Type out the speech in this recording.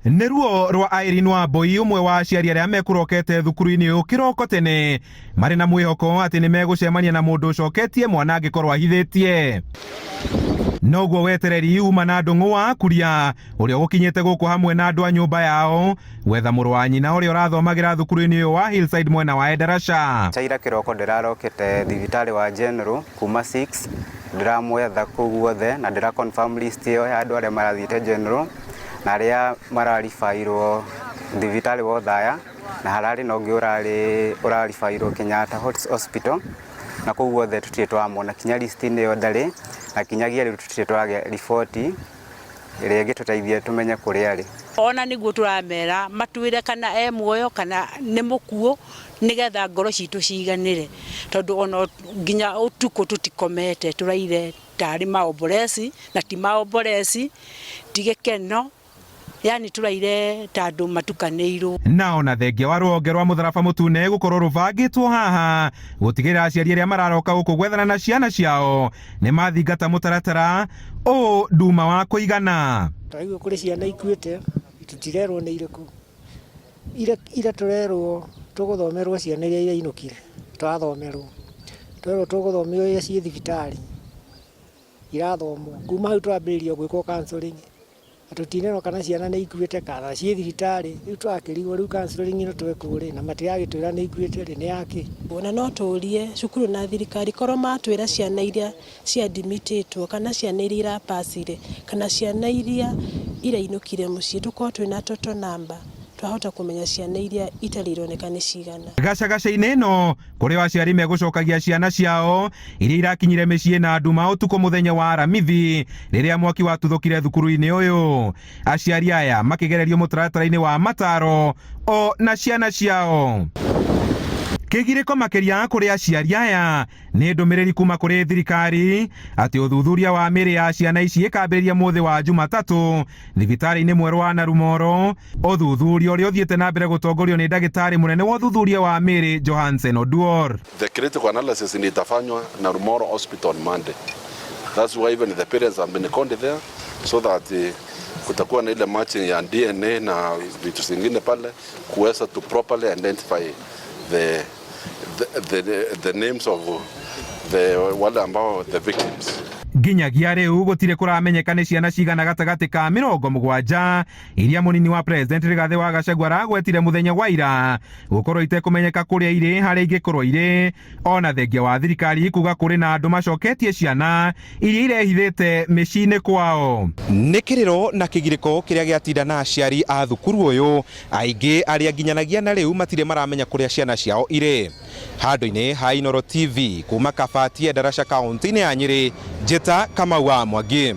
Nĩ ruo rwa Irene Wambui, ũmwe wa aciari arĩa mekũrokete thukuru-inĩ ũyũ kĩroko tene marĩ na mwĩhoko atĩ nĩ megũcemania na mũndũ ũcoketie mwana angĩkorwo ahithĩtie. Noguo wetereri uma na Ndung'u wa Kuria ũrĩa ũgũkinyĩte gũkũ hamwe na andũ a nyũmba yao gwetha mũrũ wa nyina ũrĩa ũrathomagĩra thukuru-inĩ ũyũ wa Hillside mwena wa Endarasha. Chaira kĩroko ndĩrarokete thibitarĩ wa General kuma 6 ndĩramwetha kũu guothe na ndĩra confirm list ĩyo ya andũ arĩa marathiĩte General na arĩa mararibairwo thibitarĩ wa Othaya na hararĩ na ũngĩ ũrarĩ ũraribairwo Kenyatta Hospital na kũu guothe tũtirĩ twamona kinya list-inĩ ĩyo ndarĩ na kinyagia rĩu tũtirĩ twagĩa riboti ĩrĩa ĩngĩtũteithia tũmenye kũrĩa arĩ. Ona nĩguo tũramera matwĩre kana e muoyo kana nĩ mũkuũ nĩgetha ngoro citũ ciiganĩre tondũ ona nginya ũtukũ tũtikomete tũraire tarĩ maomboreci na ti maomboreci ti gĩkeno yani tũraire ta andũ matukanĩirwo. Na ona thengia wa rũhonge rwa mũtharaba mũtune gũkorwo rũbangĩtwo haha gũtigĩrĩra aciari arĩa mararoka gũkũ gwethana na ciana ciao nĩ mathingata mũtaratara ũũ nduma wa kũigana. Twaigua kũrĩ ciana ikuĩte tũtirerwo nĩ irĩkũ. Ira tũrerwo tũgũthomerwo ciana iria irainũkire tũrathomerwo. Twerwo tũgũthomeo iria ciĩ thibitarĩ irathomwo. Kuma hau twambĩrĩria gwĩkwo counselling na tũtinerwo kana ciana nĩ ikuĩte kana ciĩ thibitarĩ. Rĩu tũrakĩrigwo rĩu counselling ĩno twekwo rĩ na matiragĩtwĩra nĩ ikuĩte rĩ nĩ yakĩ? Na no tũrie cukuru na thirikari korwo matwĩra ciana iria ciadimitĩtwo kana ciana iria irapacire kana ciana iria irainũkire mũciĩ tũkorwo twĩna total number twahota kũmenya ciana iria itarĩ ironeka nĩ cigana. Gacagaca-inĩ ĩno kũrĩ o aciari megũcokagia ciana ciao iria irakinyire mĩciĩ na nduma ũtukũ mũthenya wa Aramithi rĩrĩa mwaki watuthũkire thukuru-inĩ ũyũ. Aciari aya makĩgererio mũtaratara-inĩ wa mataro o na ciana ciao. Kĩgirĩko makĩria kũrĩ aciari aya nĩ ndũmĩrĩri kuma kũrĩ thirikari atĩ ũthuthuria wa mĩĩrĩ ya ciana ici ĩkambĩrĩria mũthĩ wa Jumatatũ thibitarĩ-inĩ mwerũ wa Narumoro, ũthuthuria ũrĩa ũthiĩte na mbere gũtongorio nĩ ndagĩtarĩ mũnene wa ũthuthuria wa mĩĩrĩ Johansen Oduor. The critical analysis ndio itafanywa Narumoro Hospital on Monday. That's why even the parents have been called there so that kutakuwa na ile matching ya DNA na vitu zingine pale kuweza to properly identify the names of the wale ambao the victims. Nginyagia rĩu gũtirĩ kũramenyeka nĩ ciana cigana gatagatĩ ka 70 iria mũnini wa president Rigathĩ wa Gachagua aragwetire mũthenya wa ira gũkorwo itekũmenyeka kũrĩa irĩ harĩa ingĩkorwo irĩ, ona thengia wa thirikari kuga kũrĩ na andũ macoketie ciana iria irehithĩte mĩciĩ-inĩ kwao. Nĩ kĩrĩro na kĩgirĩko kĩrĩa gĩatinda na aciari a thukuru ũyũ aingĩ arĩa nginyanagia na rĩu matirĩ maramenya kũrĩa ciana ciao irĩ. Handũ-inĩ ha Inooro TV kuma Kabati Endarasha kaunti-inĩ ya Nyĩrĩ, Njĩta Kamau wa Mwangi.